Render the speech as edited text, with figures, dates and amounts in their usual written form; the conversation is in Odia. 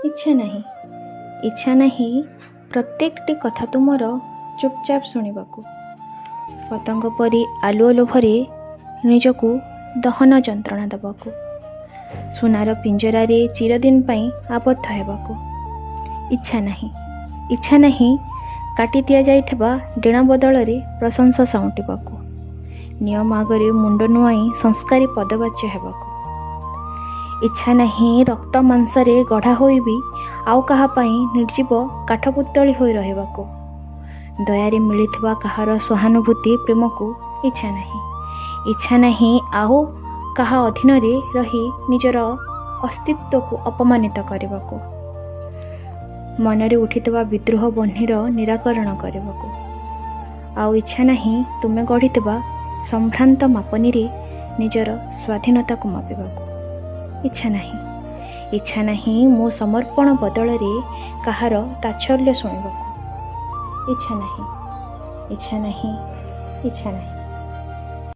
ଇଚ୍ଛା ନାହିଁ, ଇଚ୍ଛା ନାହିଁ ପ୍ରତ୍ୟେକଟି କଥା ତୁମର ଚୁପଚାପ ଶୁଣିବାକୁ, ପତଙ୍ଗ ପରି ଆଲୁଅ ଲୋଭରେ ନିଜକୁ ଦହନ ଯନ୍ତ୍ରଣା ଦେବାକୁ, ସୁନାର ପିଞ୍ଜରାରେ ଚିରଦିନ ପାଇଁ ଆବଦ୍ଧ ହେବାକୁ। ଇଚ୍ଛା ନାହିଁ, ଇଚ୍ଛା ନାହିଁ କାଟି ଦିଆଯାଇଥିବା ଡେଣା ବଦଳରେ ପ୍ରଶଂସା ସାଉଁଟିବାକୁ, ନିୟମ ଆଗରେ ମୁଣ୍ଡ ନୁଆଇଁ ସଂସ୍କାରୀ ପଦବାଚ୍ୟ ହେବାକୁ। ଇଚ୍ଛା ନାହିଁ ରକ୍ତ ମାଂସରେ ଗଢ଼ା ହୋଇ ବି ଆଉ କାହା ପାଇଁ ନିର୍ଜୀବ କାଠପୁତ୍ତଳି ହୋଇ ରହିବାକୁ, ଦୟାରେ ମିଳିଥିବା କାହାର ସହାନୁଭୂତି ପ୍ରେମକୁ। ଇଚ୍ଛା ନାହିଁ, ଇଚ୍ଛା ନାହିଁ ଆଉ କାହା ଅଧୀନରେ ରହି ନିଜର ଅସ୍ତିତ୍ୱକୁ ଅପମାନିତ କରିବାକୁ, ମନରେ ଉଠିଥିବା ବିଦ୍ରୋହ ବହ୍ନିର ନିରାକରଣ କରିବାକୁ। ଆଉ ଇଚ୍ଛା ନାହିଁ ତୁମେ ଗଢ଼ିଥିବା ସମ୍ଭ୍ରାନ୍ତ ମାପନୀରେ ନିଜର ସ୍ୱାଧୀନତାକୁ ମାପିବାକୁ। ଇଚ୍ଛା ନାହିଁ, ଇଚ୍ଛା ନାହିଁ ମୋ ସମର୍ପଣ ବଦଳରେ କାହାର ତାଚ୍ଛଲ୍ୟ ଶୁଣିବାକୁ। ଇଚ୍ଛା ନାହିଁ, ଇଚ୍ଛା ନାହିଁ, ଇଚ୍ଛା ନାହିଁ।